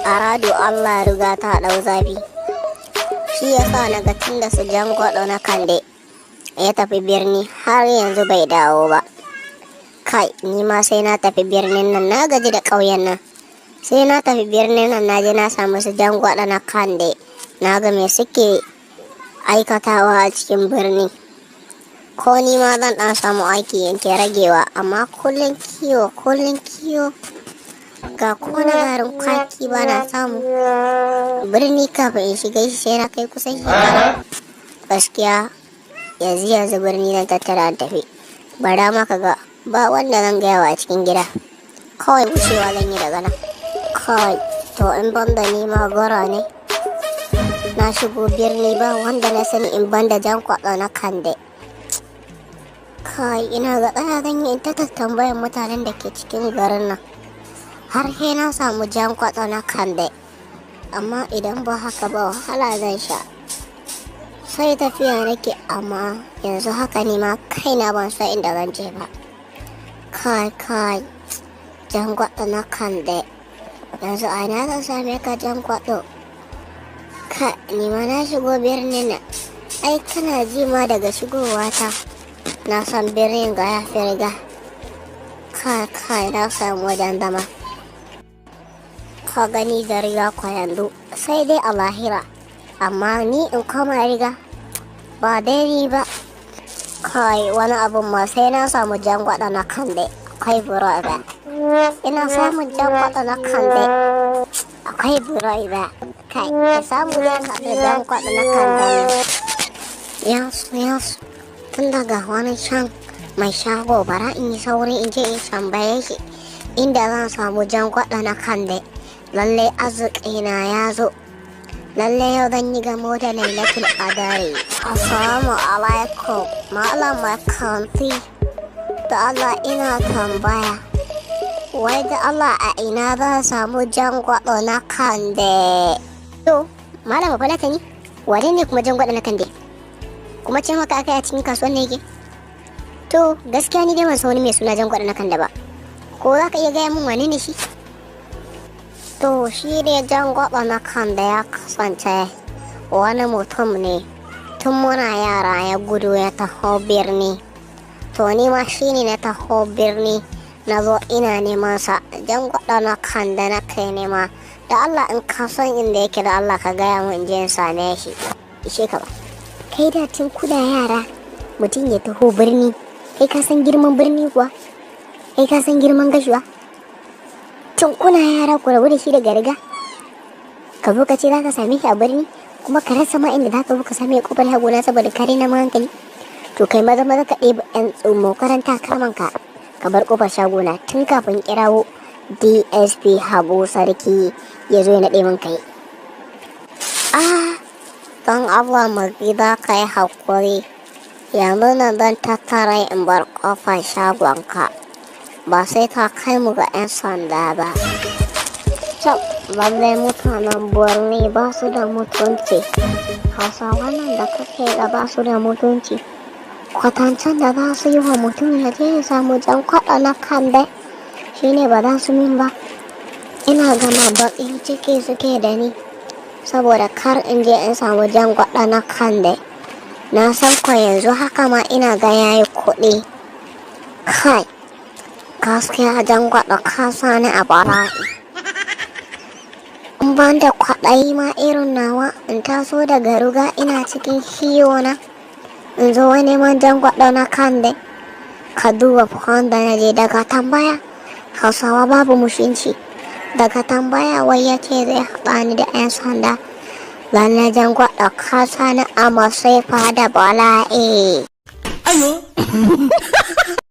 Aradu Allah riga ta ɗau zafi. Shi yasa na ga tun da su Jangwaɗo na Kande ya tafi birni, har yanzu bai dawo ba. Kai, ni ma sai na tafi birnin nan, na gaji da ƙauyen nan. Sai na tafi birnin nan, na je na samu su Jangwaɗo na Kande, na ga me suke aikatawa a cikin birni. Ko ni ma zan ɗan samu aiki yanke ragewa, amma kullum kiwo, kullum kiwo, ga ko na garin kwaki ba na samu. Birni kafin in shiga shi sai na kai kusan shekara. Gaskiya yanzu yanzu birni zan tattara in tafi. Bara ma ka ga, ba wanda zan gaya wa a cikin gida, kawai wucewa zan yi daga nan. Kai, to in banda ni ma gora ne, na shigo birni ba wanda na sani in banda Jan Kwaɗo na Kande. Kai, ina ga tsaya zan yi in ta tambayan mutanen da ke cikin garin nan har sai na samu Jan Kwaɗo na Kande. Amma idan ba haka ba, wahala zan sha. Sai tafiya nake, amma yanzu haka ni ma kaina ban san inda zan je ba. Kai kai, Jan Kwaɗo na Kande, yanzu a ina zan same ka, Jan Kwaɗo? Ka ni ma na shigo birnin nan. Ai kana ji ma daga shigowa ta na san birnin ga ya fi riga. Kai kai, na samu wajen zama. Ka gani da riga kwa yanzu sai dai a lahira, amma ni in koma riga ba dai ni ba. Kai, wani abun ma sai na samu Jangwaɗa na Kande. Akwai buro ba ina samun Jangwaɗa na Kande, akwai buro ba. Kai, ka samu dai haɗu Jangwaɗa na Kande. Yasu yasu, tun daga wani can mai shago, bara in yi sauri in je in tambaye shi inda zan samu Jangwaɗa na Kande. Lallai arzikina ya zo. Lallai yau zan yi gamo da Lailatul Qadari. Assalamu alaikum, malam mai kanti. Da Allah ina tambaya, wai da Allah a ina zan samu Jangwaɗo na Kande? To, malama Bafulatani, wane ne kuma Jangwaɗo na Kande? Kuma ce maka aka a cikin kasuwan ne yake? To, gaskiya ni dai ban san wani mai suna Jangwaɗo na Kande ba. Ko za ka iya gaya min wane ne shi? To, shi ne Jangwaɗo na Kande ya kasance wani mutum ne, tun muna yara ya gudu ya taho birni. To, ni ma shi ne na taho birni, na zo ina neman sa. Jangwaɗo na Kande na kai nema. Da Allah in ka san inda yake, da Allah ka gaya min in je in same shi. Ishe ka ba. Kai da tun kuna yara mutum ya taho birni, kai ka san girman birni kuwa? Kai ka san girman Gashuwa? Tun kuna yara ku rabu da shi daga riga. Ka zo ka ce za ka same shi a birni, kuma ka rasa ma inda za ka zo ka same kofar hagona saboda kare na hankali. To, kai maza maza ka ɗeba 'yan tsumokaran takalman ka, ka bar kofar shagona tun kafin kirawo DSP Habu Sarki ya zo ya naɗe min kai. Ah, don Allah mai gida, ka yi haƙuri. Yanzu nan zan tattara in bar kofar shagonka. Ba sai ka kai mu ga 'yan sanda ba. Cap, lallai mutanen birni ba su da mutunci. Hausawa nan da kake ga ba su da mutunci. Kwatancen da za su yi wa mutum ya je ya samu Jangwaɗo na Kande shine ba za su min ba. Ina gama baƙin ciki suke da ni saboda kar in je in samu Jangwaɗo na Kande. Na san ko yanzu haka ma ina ga yayi kuɗi. Kai, gaskiya Jangwaɗo ka sani a bala'i. In ban da kwaɗayi ma irin nawa, in taso daga ruga ina cikin na, in zo wani neman Jangwaɗo na Kande. Ka duba wanda na je daga tambaya, Hausawa babu mushinci. Daga tambaya wai ya ce zai haɗa ni da 'yan sanda. Lallai Jangwaɗo ka sani a masifa da bala'i. Ayo.